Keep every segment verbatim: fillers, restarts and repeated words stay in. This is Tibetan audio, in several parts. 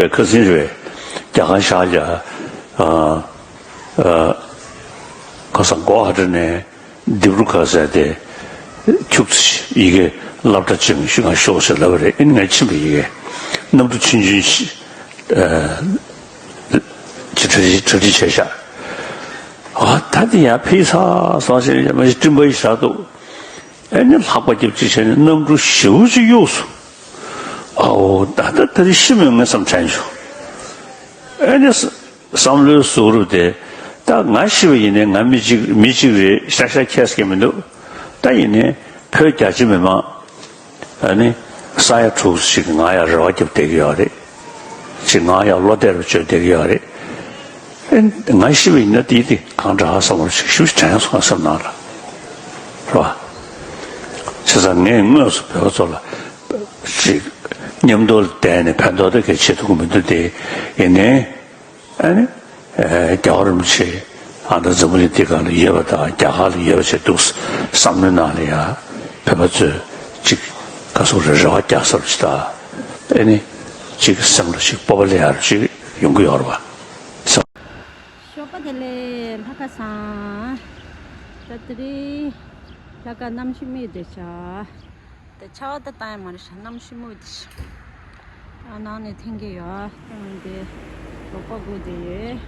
པའི་ཁ་སང་རེད། རྒྱ་གར་ཤར་རྒྱག་ཨ་ཨ་ཁ་སང་གོ་ཧ་ཏྲ་ནས་ལྡེབས་རུ་ཁ་ཟེར་ཏེ་ཁྱུག་ཙམ་ཡི་གེ་སློབ་གྲྭ་ཅིག་ང་ཤོག་ཟེར་ལབ་པ་རེད། ཨེ་ནི་ང་ཕྱིན་པ་ཡི་གེ་གནམ་གྲུ་ཆུང་ཆུང་ཞིག་ཨ་ཅིག་གྲ་སྒྲིག་གྲ་སྒྲིག་བྱས་ཤག་ཨ་ད་དེ་ཡང་ཕེབས་ས་སོང་ཞེས་མ་གཞི་སྤྲིན་པ་ཡི་ཞག་འདུག་ཨེ་ནི་ལྷགས་པ་རྒྱབ་ཅིག་བྱས་ནས་གནམ་གྲུ་ཞེ་པོ་ཅིག་གཡུགས་སོང་། ཨའོ་ད་ལྟ་ད་རེས་ཤི་མེད་ངས་བསམ་དྲན་བྱུང་། ཨེ་ནི་བསམ་བློའི་གཟུགས་རུ་དེ་ད་ང་ཤི་བ་ཡིན་ནའི་ང་མི་གཅིག་མི་གཅིག་རེད་ཤག་ཤག་ཁྱད་ཀྱི་མི་འདུག་ད་ཡིན་ནའི་བོད་རྒྱ་ཆེ་མི་མང་ཨ་ནི་ས་ཡ་དྲུག་ཅིག་ང་ཡ་རེ་བ་རྒྱབ་བསྡད་ཀྱི་ཡོད་རེད། ཅིག་ང་ཡ་བློ་གཏད་རུ་བཅོལ་བསྡད་ཀྱི་ཡོད་རེད། ཨེ་ང་ཤི་བ་ཡིན་ན་དེ་དེ་གང་འདྲ་ཧ་བསམ་བློ་ཞིག་ཞུ་དྲན་སོང་བསམ་ནང་ལ་རེད་བ། བྱས་ཙང་ངས་དངོས་སུ་བོད་པ་ཚོ་ལ་ཅིག་མཉམ་དུ་བསྡད་ནས་ཕན་ཐོགས་དེ་གས་བྱེད་ཐུབ་ཀྱི་མི་འདུག་དེ་ཡིན་ནའི་ཨ་ནི་རྒྱལ་བ་རིན་པོ་ཆེ་ཨ་ད་འཛམ་བུ་གླིང་འདི་སྒང་ལ་ཡོད་པ་དང་རྒྱ་གར་ལ་ཡོད་པ་བྱས་འདུག་བསམ་བློའི་ནང་ལ་ཡང་བོད་པ་ཚོས་ཅིག་ག་སོག་རེ་རེ་བ་རྒྱག་ས་རུ་ཅིག་དང་ཨ་ནི་ཅིག་སེམས་ལ་ཅིག་སྤོབས་པ་སླེབས་ཡ་རུ་ཅིག་ཡོང་གི་ཡོད་རེད་བ། ཞོགས་པ་བདེ་ལེགས་ལྷ་ཁ་སང་། ད་དེ་རིང་ལྷ་ཁ་གནམ་གཤིས་མེད་བསྡད་ཤག་ད་ཆར་པ་ད་བཏང་ཡ་མ་རེད་ཤག་གནམ་གཤིས་མེད་བསྡད་ཤག་ཨ་ནང་ནས་འཐེན་གྱི་ཡོད། ཨ་ནང་དེ་རོགས་པ་སྒུག་བསྡད་ཡོད།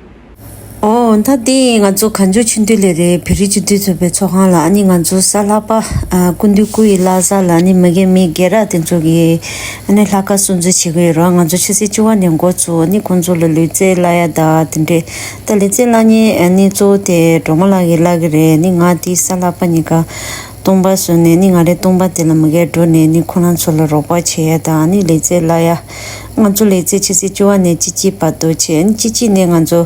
ཨོ་ད་དེ་ང་ཚོ་གངས་ལྗོངས་ཆོས་འདུས་ལས་རེད། བོད་རིགས་སྤྱི་མཐུན་ཚོགས་པའི་ཚོགས་ཁང་ལ་ཨ་ནི་ང་ཚོ་གཟའ་ལྷག་པ་ཨ་སྐུ་མདུན་སྐུ་ཡི་བླ་གཟའ་ལ་ཨ་ནི་མ་གི་མི་སྒེར་ར་དེ་ཚོ་གི་ཨ་ནི་ལྷ་ཁང་སྲུང་བརྩི་བྱེད་ཀྱི་ཡོད་རེད། ང་ཚོ་ཆུ་ཚོད་བཅུ་པ་ནས་འགོ་བཙུགས་ཨ་ནི་ཁོང་ཚོ་ལ་ལུས་རྩལ་བསླབ་ཡ་ད་དེ་འདྲས། ད་ལུས་རྩལ་བསླབ་མཁན་ཨ་ནི་གཙོ་བོ་དེ་སྒྲོལ་མ་ལགས་ཀྱིས་བསླབ་ཀྱི་རེད། ཨ་ནི་ང་དེ་གཟའ་ལྷག་པ་གཉིས་ཀ་སྟོང་པ་བཟོས་ནས་ཨ་ནི་ང་རའི་སྟོང་པ་དེ་ལ་མ་གི་འགྲོ་ནས་ཨ་ནི་ཁོ་རང་ཚོ་ལ་རོགས་པ་བྱེད་ཡ་ད་ཨ་ནི་ལུས་རྩལ་བསླབ་ཡ། ང་ཚོ་ལུས་རྩལ་ཆུ་ཚོད་བཅུ་པ་ནས་བཅུ་གཅིག་བར་དུ་བྱས། ཨ་ནི་བཅུ་གཅིག་ནས་ང་ཚོ་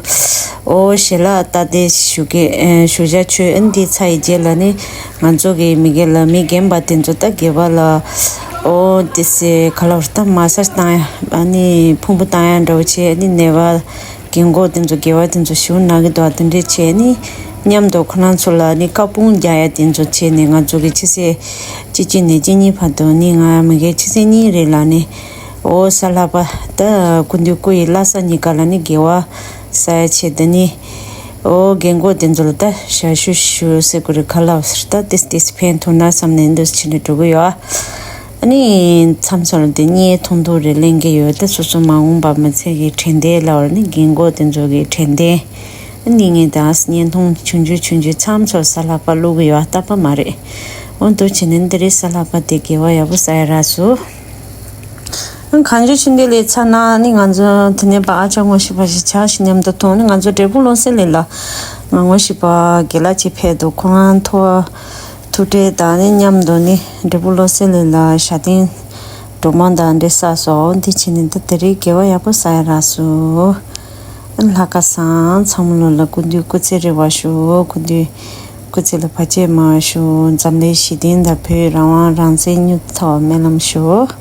ཨོ་ཞལ་ལག་ད་དེ་ཞུ་གི་ཨ་ཞུ་བྱ་ཆོས་ཨ་ནི་དེ་ཚར་ཡི་རྗེས་ལ་ནི་ང་ཚོ་གི་མི་སྒེར་ལ་མི་རྒན་པ་དེ་ཚོ་ད་སྒེར་པ་ལ་ཨོ་དེ་སེ་ག་ལ་བར་ད་མ་སཱ་ཇི་བཏང་ཡ་ཨ་ནི་ཕུང་པོ་བཏང་ཡ་འདྲ་བོ་བྱས། ཨ་ནི་ནད་པ་རྒན་གོག་དེ་ཚོ་སྒེར་པ་དེ་ཚོ་བཞུགས་གནང་གི་འདུག་དེ་འདྲས་བྱས། ཨ་ནི་མཉམ་དུ་ཁོ་རང་ཚོ་ལ་ནི་བཀའ་དཔུང་རྒྱག་ཡ་དེ་ཚོ་བྱས་ནས་ང་ཚོ་གི་ཆུ་ཚོད་བཅུ་གཅིག་ནས་བཅུ་གཉིས་བར་དུ་ནི་ང་མི་སྒེར་ཆུ་ཚོད་གཉིས་རེ་ལ་ནི། ཨོ་གཟའ་ལྷག་པ་ད་སྐུ་མདུན་སྐུ་ཡི་བླ་གཟའ་གཉིས་ཀ་ལ་ནི་དགེ་བ་བསགས་ཡ་ཆེད་དུ་ནི། ཨོ་རྒན་གོག་དེ་ཚོ་ལ་ད་ཞབས་ཞུ་ཞུ་ཟེར་དགོས་རེད། ག་ལབ་ཟེར་ད་ཏིས་ཏིས་ཕན་ཐོགས་ན་བསམ་ནས་འདུག་བྱས་ནས་འགྲོ་གི་ཡོད། ཨ་ནི་མཚམས་མཚམས་ལ་དེ་བརྙན་ཐུང་ཐུང་རེ་ལེན་གི་ཡོད། ད་སོ་སོ་མ་འོངས་པ་མི་ཚེ་གི་དྲན་རྟེན་ལབ་པ་ནི་རྒན་གོག་དེ་ཚོ་གི་དྲན་རྟེན། ཨ་ནི་ངས་ད་བརྙན་ཐུང་ཆུང་ཆུང་ཆུང་ཆུང་མཚམས་མཚམས་གཟའ་ལྷག་པ་བླུག་གི་ཡོད། རྟག་པ་མ་རེད། འོ་འདུག་བྱས་ནས་འདི་རེས་གཟའ་ལྷག་པ་དེ་དགེ་བ་ཡག་པོ་བསགས་ཡ་རག་སོང་། གངས་ལྗོངས་ཆོས་འདུས་ལས་ཚར་ན་ནི་ང་ཚོ་དེ་ནས་པ་ཨ་ཅག་ངོ་ཤེས་པ་ཞིག་ཆགས་ཤིག་མཉམ་དུ་མཐོང་ནི་ང་ཚོ་འབྲས་སྤུངས་བློ་གསལ་གླིང་ལ་ང་ངོ་ཤེས་པ་རྒན་ལགས་ཅིག་ཕེབས་འདུག་ཁོ་རང་ཐུགས་ཐུགས་ཁྲལ་དང་ནི་མཉམ་དུ་ནི་འབྲས་སྤུངས་བློ་གསལ་གླིང་ལ་ཞྭ་ཏིང་སྒྲོལ་མ་དང་འབྲས་བསགས་སོ། འདི་བྱས་ནས་ད་དེ་རིང་དགེ་བ་ཡག་པོ་བསགས་ཡ་རག་སོང་། ལྷ་ཁ་སང་ཚང་མ་ལོ་ལ་སྐུ་མདུན་སྐུ་ཚེ་རིང་བ་ཞུ། སྐུ་མདུན་སྐུ་ཚེ་ལ་བར་ཆད་མ་ཞུ། འཛམ་གླིང་ཞི་བདེ་དང་བོད་རང་དབང་རང་བཙན་མྱུར་ཐོག་སྨོན་ལམ་ཞུ།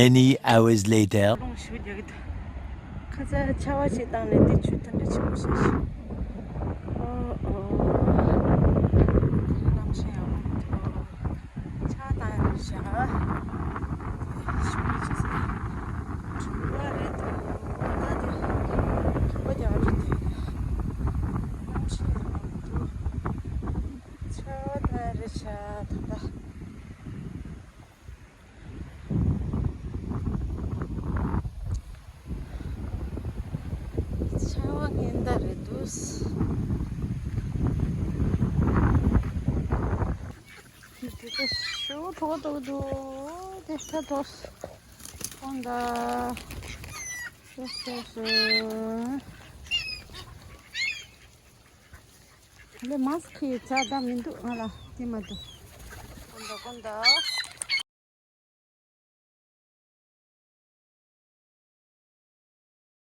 Many hours later. ཁ་ཚ་ཆར་པ་ཞིག་བཏང་ནས་འདི་ཆུ་ཐམ་པ་ཆེན་པོ་ཞིག་ཤི། ཨོ་ཨོ། གནམ་གཤིས་ཡག་པོ་མི་འདུག་ཆར་བཏང་ཡག་རེད་ཤག་ཤི་མི་ཆུ་ཚ། དྲོད་པ་རེད་འདུག་ད་དེ་དྲོད་པ་རྒྱག་རེད་དེ། གནམ་གཤིས་ཡག་པོ་མི་འདུག་ཆར་པ་བཏང་ཡག་རེད་ཤག་ད་ལྟ། ཆར་པ་ངན་པ་རེད་འདུག་ཏོག་ཏོག་ཏོག་དེ་ད་ཏོག་ཀོན་ད། སོ་སོ་སོ། ལེ་མཱ་སི་ཁི་ཙ་ད་མི་འདུག་ང་ལ་དེ་མ་འདུག་ཀོན་ད་ཀོན་ད།